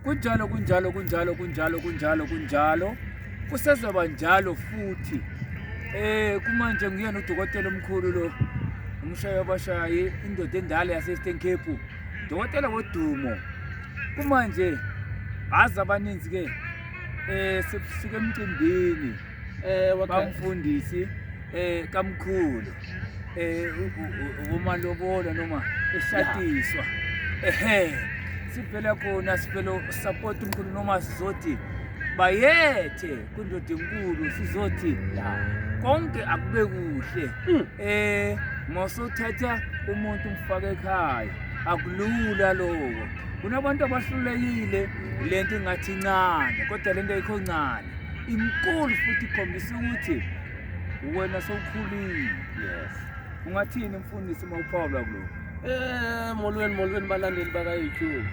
Kunjalo kunjalo kunjalo kunjalo kunjalo kunjalo kusezoba njalo futhi eh kumanje nguyena udokotela omkhulu lo umshayi wabashayi indoda endala yase-Eastern Cape dokotela wodumo kumanje azi abaninzi ke eh sisuke emcimbini Eh bamfundisi eh kamkhulu eh umalobolo noma eshatiswa ehe siphela khona siphela support umkhulu noma sizothi bayethe kwindoda enkulu sizothi konke akube kuhle eh mosuthatha umuntu umfake ekhaya akulula lokho kunabantu abahlulekile lento ingathi incane kodwa lento ayikho ncane inkulu futhi ikhombisa ukuthi wena sewukhulile. Yes. Ungathini mfundisi uma uphawula kulokhu? Molweni molweni balandeli baka YouTube.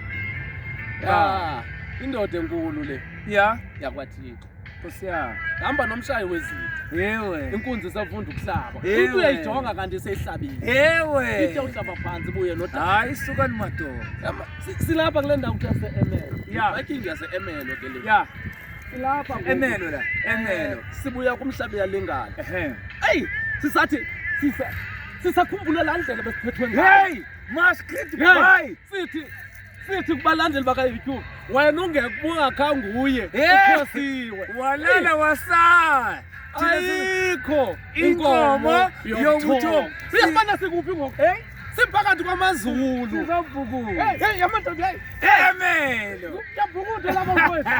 Ya, indoda enkulu le Ya, yakwaThixo. Nkosi yami. Hamba nomshayi wezitha. Yewe. Inkunzi isafunda ukuhlaba. Yewe. Into uyayijonga kanti seyihlabile. Yewe. Ithe uhlaba phansi buye nodaba. Hayi sukani madoda. Silapha kule ndawo kuthiwa se-Emelo. Ya. Parking yase-Emelo ke le. Ya, Silapha ngoku. Emelo la, Emelo. Sibuya kumhlaba uyalingana. Ehe. Eyi, sisathi sisa sisakhumbula laa ndlela besiphethwe ngayo. Hey, Maskrit Hey, bye. sithi kubalandeli baka-YouTube wena ungekubungakhange uye Hey. uphosiwe. Walala wasala. Ayikho Inkomo yobuthongo. Uyasibona sikuphi ngoku? Hey, Siphakathi kwamaZulu. sizobhukuda. Hey, hey, amadoda hey. Emelo. Kuyabhukudwa lapha mfowethu.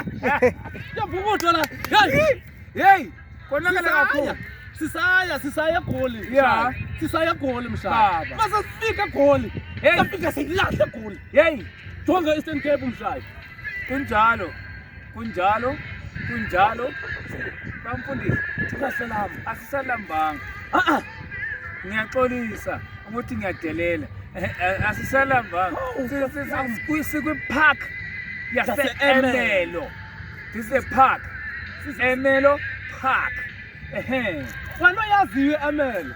Kuyabhukudwa la. Hey. Hey, konakala kakhulu. Sisaya eGoli. Ya. Sisaya eGoli mshana. Baba. Mase sifika eGoli. Hey. Safika seyilahla eGoli. Hey, Jonga Eastern Cape mshayi. kunjalo. Kunjalo. Kunjalo. Bamfundisi, Thikaselama. asisalambanga. Ah ah. Ngiyaxolisa ukuthi ngiyadelela. Asisalambanga. Oh, Sikwi-park Yase-Emelo. yase-Emelo. This is a park. Emelo Park. Ehe. Wena oyaziyo eMelo.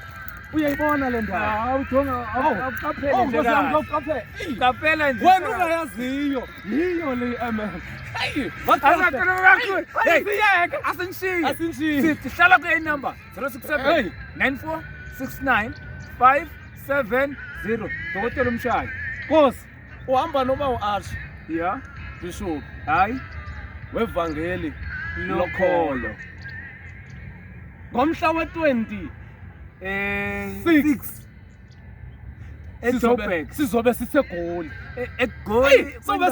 Uyayibona le ndawo. Hawu jonga awuqaphele Oh, nje Nkosi yami, kahle. awuqaphele. Eyi, Qaphela nje. Wena ungayaziyo. Yiyo le eMelo. Hey, Asaqala kakhulu. Hey, Asiyeke. asingishiye. Asingishiye. Sithi hlala kule number 067 Hey. 94 69 570. Dokotela umshayi. Nkosi, uhamba noma u-Arch Yeah. Bishop Hayi. wevangeli Lokholo. Ngomhla we-20 6 eJoburg. Sizobe siseGoli. EGoli. Sobe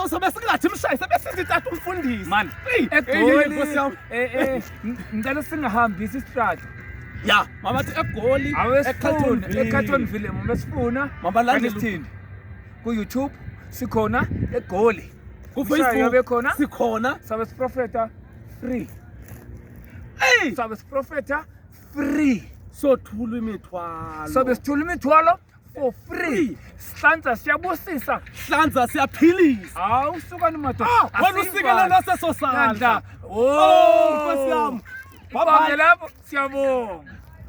sobe singathi mshayi, sobe sithi tata umfundisi. Man, Eyi, eGoli. Nkosi yami. Ngicela singahambisi isihlahla. Ya, mama thi eGoli, Awesifuna eCarltonville. eCarltonville mama sifuna. Mabalandele- Sithini? Ku YouTube sikhona eGoli. Ku Umshayi Facebook bekhona. sikhona. Sabe siprofeta free. Hey, Sabe siprofeta free. sothula imithwalo. Sabe sithula imithwalo for free. Sihlanza siyabusisa. Hlanza siyaphilisa. Hawu sukani madoda. Ah, wena usikelelwe seso sandla. Oh, Oh, Nkosi yami. Bye bye lapho siyabonga.